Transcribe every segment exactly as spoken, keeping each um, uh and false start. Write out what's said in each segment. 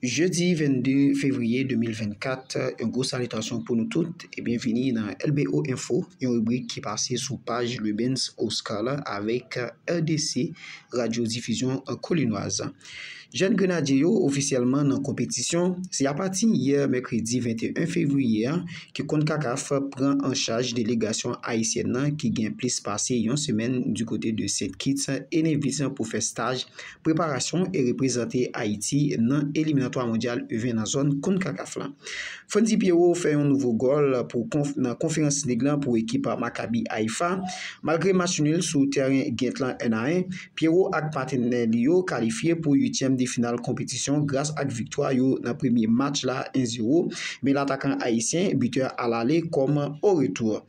Jedi vennde fevriye de mil vennkat, yon gwo salitasyon pou nou tout e byenvini nan L B O Info, yon ribrik ki pase sou paj Lubens Oscar la avèk R D C, Radyo Difizyon Kolinwaz. Jèn Grenadye yo ofisyèlman nan konpetisyon, se apati yè mèkredi venteyen fevriye a ke CONCACAF pran an chaj delegasyon ayisyèn nan ki gen plis pase yon semèn di kote de Sent Kits e Nevis pou fè staj preparasyon e reprezante Ayiti nan eliminatwa mondyal U ven nan zòn CONCACAF la. Frandy Pierrot fè yon nouvo gòl pou konf, nan Konferans Lig lan pou ekip Maccabi Haifa, malgre match nil sou tèren Gent lan en a en. Pierrot ak patnè li yo kalifye pou uityèm de final konpetisyon gras ak viktwa yo nan premye match la en zewo, men latakan ayisyen bitè alale kòm o retou.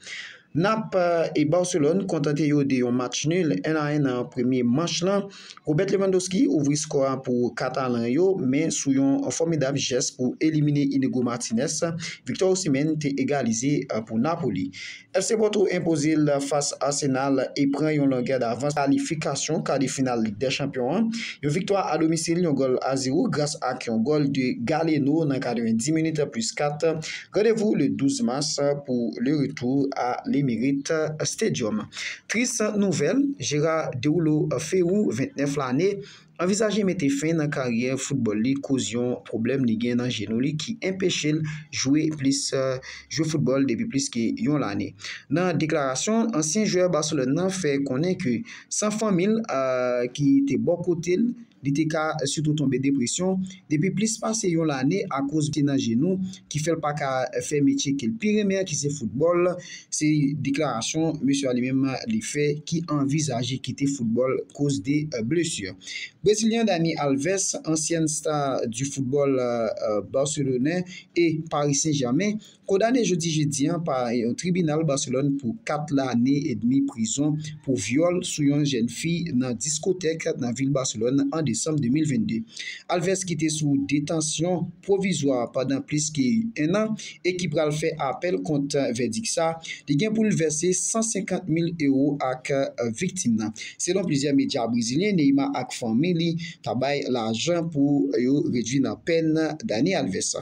Nap e Barcelone kontante yo de yon match nil en a en nan premye manch lan. Robert Lewandowski ouvri skò a pou Katalan yo, men sou yon fòmidab jès pou elimine Inigo Martinez, Victor Osimhen te egalize pou Napoli. F C Porto enpoze l fas Arsenal e pran yon longè davans kalifikasyon ka de final Lig dè Chanpyon an. Yon viktwa a domisil, yon gòl a zewo gras ak yon gòl de Galeno nan katrevenndis minit plis kat. Randevou le douz mas pou le retour a l'Emirates Stadium. Tris nouvèl, Gérard Deulofeu, ventnèf lane, anvizaje mete fen nan karyè foutbòl li koz yon pwoblèm li gen nan jenou li ki enpeche l jwe plis, jwe foutbòl depi plis ke yon lane. Nan deklarasyon, ansyen jwè Barcelone nan fè konnen ke san fanmi l, a, ki te bò kote l, li te ka sitou tonbe depresyon depi plis pase yon lane akoz te nan jenou ki fè l pa ka fè metye ke l pi renmen an, ki se foutbòl. Se deklarasyon mesye a li menm li fè ki anvizaje kite foutbòl koz de, e, blesi. Brezilyen Dani Alves, ansyen sta di foutbòl, e, e, barselonè e Paris Saint-Germain, kondane jodi jedi an pa yon tribinal Barcelone pou kat lane edmi prizon pou vyòl sou yon jèn fi nan diskotèk nan vil Barcelone an desanm de mil vennde. Alves ki te sou detansyon pwovizwa pandan plis ke en an e ki pral fè apèl kont vèdik sa, li gen pou l vèse san senkant mil ewo ak, e, viktim nan. Selon plizyè medya brezilyen, Neymar ak fanmi li ta bay lajan pou yo redui nan pèn Dani Alves.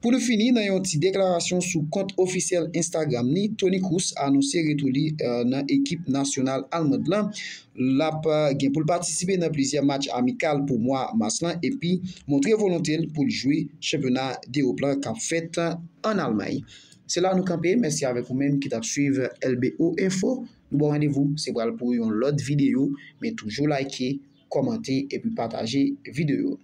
Pou nou fini, nan yon ti deklarasyon sou kont ofisyèl Instagram li, Toni Kroos anonse retou li, e, nan ekip nasyonal almand lan. L ap, e, gen pou l patisipe nan plizyè match amikal pou mwa mas lan epi montre volonte l pou l jwe chanpyona dewòp lan k ap fèt ann Almay. Se la nou kanpe. Mèsi avèk ou menm ki t ap swiv L B O Info. Nou ba w randevou, se pral pou yon lòt videyo, men toujou like, kòmante epi pataje videyo.